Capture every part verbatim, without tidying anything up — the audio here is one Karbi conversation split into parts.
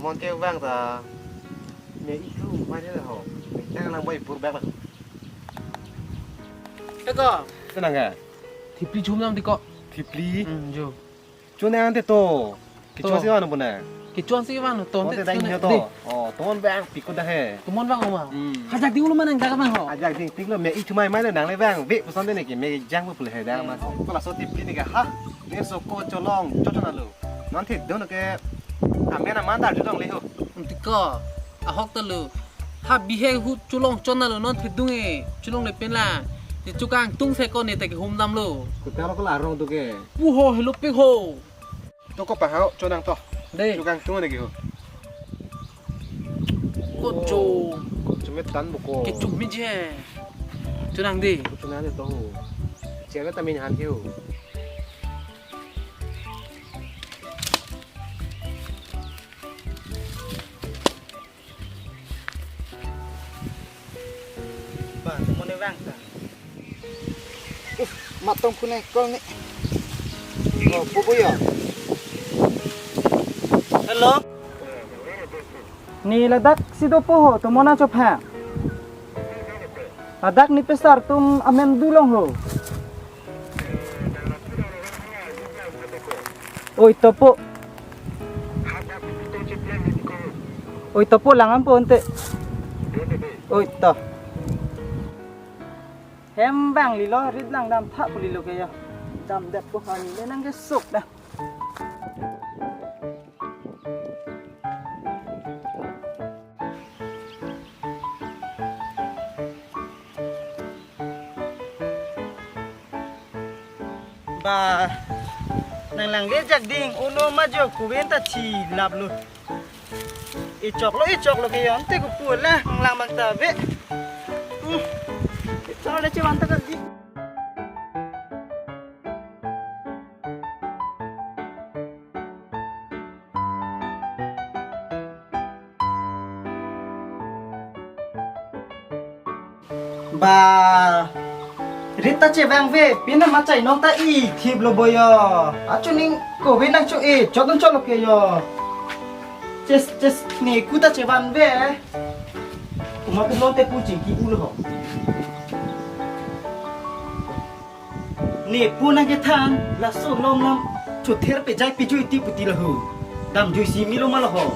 Mon ke vang ta. Me itum mai le ho. Tang lang bai pur bak. Eko. Tenang ya. Thipli chum nam tiko. Thipli. Hmm, jo. Chun ang te to. Kichon To. Si wan puna. Kichon si wan to. Mon te te dang chun nyo de. To. Oh, tomon bang pikut dah he. Tomon bang oma. Hmm. Hajak di ulu manang jaga bang ho. Ajak ding tik lo me itum mai mai le nang le bang. Be puson de ne ke me jang pu le he dah mas. Ko laso thipli ne ke ha. Ne so ko cholong chochon alo. Non thidun ke amen aman dar judong le ho. Tiko. Ahok ta lo. Ha bihek ahut cholong chon alo non thidung e. Cholong le pen la. Ti chukang tung se ko ne ta ke hum dam lo. Ko tero ko la rong tu ke. Pu ho helo pik ho. To ko pahao chonang to. Dei. Chukang tung ne ke ho. Ko jo. Ko chumet tan bu ko. Ke chum mi je. Chonang dei. Ko chonang dei to ho. Chere ta min han ke ho. Ba, tomon ne vang ta. Uf, matong phone call ni. Oh, pupu yo. Hello. Ne ladak si dopo ho, tomon achopha. Ladak ne pesar atum amen dulong ho. Oi, topo. Oi, topo lang ampo ante. Oi, to. Hem bang lilo, rit lang dam thak pu lilo ke ya. Dam det pu han le nang ke suk dah. Ba, nang lang le jak ding, uno ma jo kuven ta thi lap lo. Ichok lo, ichok lo ke yon te kupu la, nang lang bang ta be. Hmm. Ichok lo le chevan ta ka di. Ba, rit ta chevang ve, pina machai nong ta i thip lo boyo. Achuning ko ve nang cho e, chodun cholo ke yo. Ches, ches, ne ku ta chevan ve. Kuma pu non te pu chingki ulo ho. Ne pu nang kethan, laso lom nam chother pejai pejui ti puti lo ho. Dam jui si milo ma lo ho.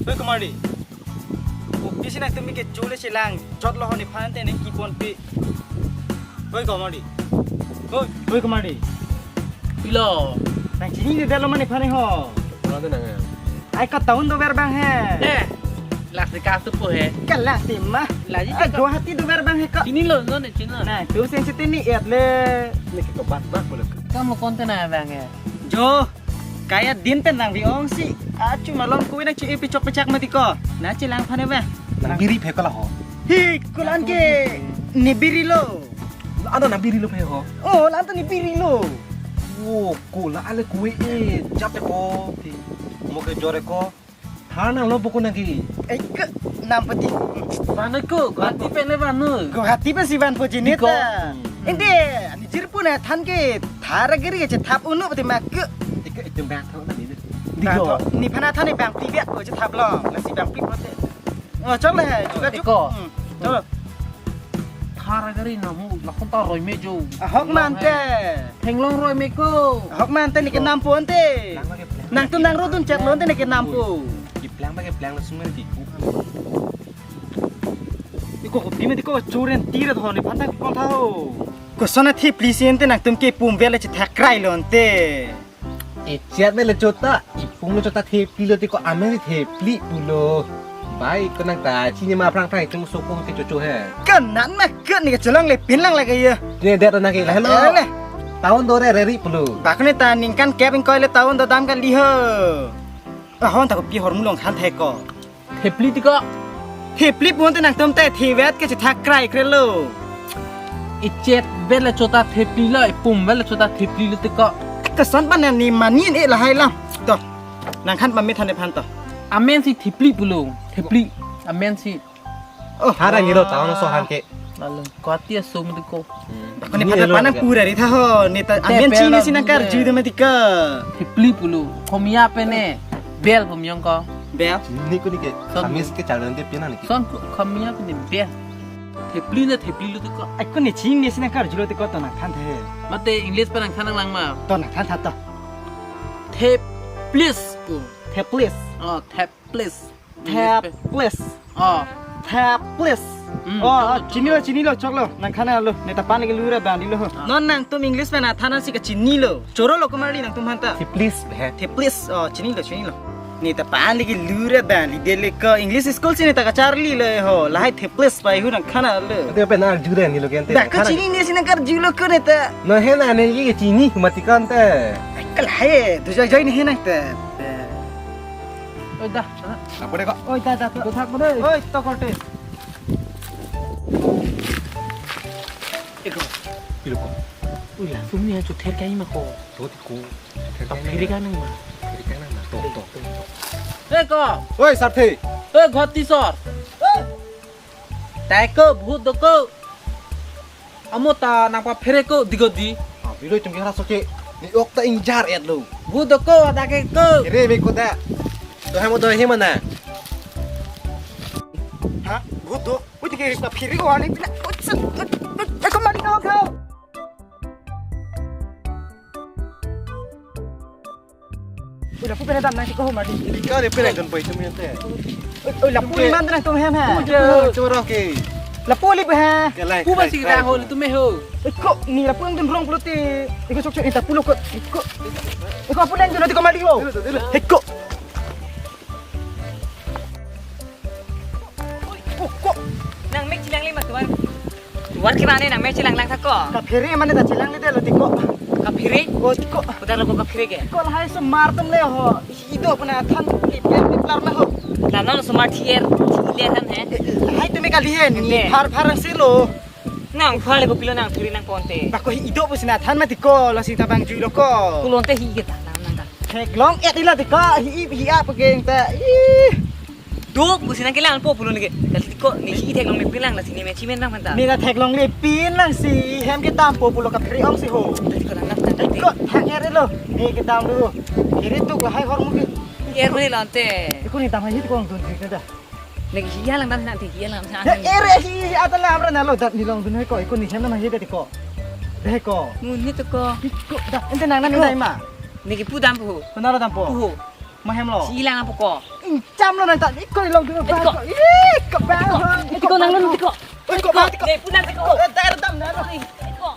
Oi, Kumari. Kopi si nangtum ke chule chelang chot lo ho nephan te neng kipon pi. Oi, Kumari. Oi, oi, Kumari. Pilo. Nang chinine det lo ma nephan ho. Wala tu nang. Ai ko town dover bang he. Eh. Lasi ka tu po he. Kalang ti ma. Lasi ai ka Guwahati dover bang he ko. Chinilo non ne china. Nangtum sen chete ni et le. Ne ke to bat bat ko le. Kam lo konten a bang he. Jo. Kaya din pen nang bi ong si. Achu malom kui nang chu ipi chok pechak mati ko. Na chelang phane ba. Nang biri phe ko la ho. Hi, kulan ke ne biri lo. Ano nang biri lo phe ho. Oh, lan to ne biri lo. Wo, ko la ale kui e jap te ko. Mo ke jore ko. Thar nang lo poko nang ki. Eh, ke nam pati. Vanu ko, Guwahati pen le vanu. Guwahati pen si van po jini ta. Inde, ani jirpo na than ke Tharagiri ke chethap unu pati mak ke. Ike itum bang thok na ni. Diko. Ni phana than ni bang pi biak ko chethap long. Lasi bang pi prote. Oh, chok le hai, juga chok. Iko. Hmm, chok. Tharagiri namu lakon ta roi me jo. Ahok mante. Thenglong roi me ko. Ahok mante ni ke nam po ante. Nangtum nang rodun chat lo ante ni ke nam po. Kiplang ba kiplang lo sumen ki ku. Iko kopi me diko churen tira thon ni phanta kipon tha ho. Koson a thipli si ante nangtum ke pum vele chethak krai lo ante. E chat me le chota, ipum le chota thepli lo tiko amen si thepli pulo. Bai ko nang ta chini ma phrang phrang itum soko ke chocho he. Kanan ma ke ni ke cholong le pin lang lagi ya. Ne det na ke la hello. Eh, le. Town do re re ri pulo. Bak ne ta ningkan kep ingkoi le town do dam kali ho. Ahon ta kopi hormu long khan thai ko. Thepli tiko. Thepli pun te nangtum te thevet ke chethak krai krelo. Ichet Bel le chota thepli lo, ipum bel le chota thepli lo teko. Kesan pan ni mani e lahai lam. To. Nangkhan pame than nephan to. Amen si thepli pulo. Thepli. Amen si. Oh, harang iro taon so han ke. Lalu kuatia sum teko. Ako ni Ni pata elo panang ke. Pura ri tha ho. Ni ta Te amen pela chini si nangkarju de. De matika. Thepli pulo. Khomia pene. Bel pum yong ko. Bel. Ni ko ni ke. Son. Kamis ke calon de pina ni ke. Son ko khomia pene bel. Thepli na thepli lo teko. Ako ni chini si nangkarju lo teko to nangthan the. Mate English pa nangthan nanglang ma. To nangthan tha to. Theplis pu. Theplis. Oh, theplis. Theplis. English pe. Oh. Theplis. Hmm, Oh, choklo, oh, chini lo, choklo. Chini lo, choklo. Nangthan lo. Neta pan lagi lura bang di lo. Ah. Non nangtum English pen athan si kachini lo. Choro lo kumari nangtum hanta. Theplis he. Theplis. Oh, chini lo, chini lo. Neta pan lagi lura bang di dele ko English school si neta kacharli lo ho. Lahai theplis pai hu nangkhan lo. Ate pen arju de ni lo kente. Dak ko chini ni si nangkarju lo ko neta. No he na ne ye chini mati kan te. Ai, kal hai, tu jai jai ni he nang te. Oi, da, da. Lapu de ko. Oi, da, da, da. Dothak ko de. Oi, to korte. Eko. Pilo ko. Ui, langsung ni aja ther kai ma ko. To ti ko. Ther kai Piri nang. Ka nang ma. Piri ka nang ma. To, to. Eko. Oi, Sarthe. Oi, ghoti sor. Oi. Teko, bhut doko. Amo ta nangpaphere ko digo di. Ah, bilo itum ke hara soke. Ni ok ta injar et lo. Bhut doko, ada ke ko. Ere me ko da. To hamo do he mana. Ha? Bhut do. Ui, ke paphere ko ani pina. Oi, sat, oi, oi, oi, ko mari ko ko. Oi, lapu pene dam nang tiko ho mari. Ika de pene don pai tum yente. Oi, oi, lapu ni man nang tum hem ha. Oi, choro ke. Lapu li ha. Ke lai, Pu ba lai, si lai, ra ho lai. Tum me ho. Oi, ko ni lapu ang dun rong pulote. Iko sok sok ita pulo ko. Iko. Iko lapu lang dun tiko mari ho. Dilo, dilo. Iko. Ko, ko. Nang mek chelang le ma tuan. Tuan ke mane nang mek chelang lang tha ko. Kaphere mane ta chelang le de lo tiko. Kaphere? O tiko. Putar lo ko kaphere ke. Ko lahai so mar tum le ho. Ido puna than iplek iplar na ho. Than non so mar thier. Thier than he. Lahai tum kali he ni. Ente. Phar phar si lo. Nang phar le ko pilo nang phere nang ponte. Ba ko hi ido pusi na than ma tiko lo si ta bang ju lo ko. Ko lonte hi ke ta nang nang ta. Theklong et ila tiko hi hi ap ke ta. Ih. Duk, busi nang kelang po pulo nike. Dali tiko, ni hi theklong le pin lang, lasi ni me chimen lang manta. Ni na theklong le pin lang si, hem ke dampo pulo kaphere ong si ho. Dali tiko lang, lang, lang, Ai lang. Ko, thang er lo. Ni ke dam lo. Ere tuk lahai hor mu ke. Er mene lante. Iko ni dam hi tiko ong dun jik da. Ni hi lang dam nang ti, hi lang dam Ya, nang. Ere hi, hi ata la amra na lo dat ni long dun ko. Iko ni hem na hi da tiko. Deh ko. Ngun ni tiko. Iko, da, ente nang na ni Iko. Dai ma. Ni ke pu dampo. Ko na lo dampo. Pu ho. Ma hem lo. Si lang apo ko. Incham lo nang ta iko ilong dun Iko. Ba ko. Ih, ko ba. Iko nang lo tiko. Iko ba tiko. Ne punan tiko. Eh, dar dam na lo. Iko.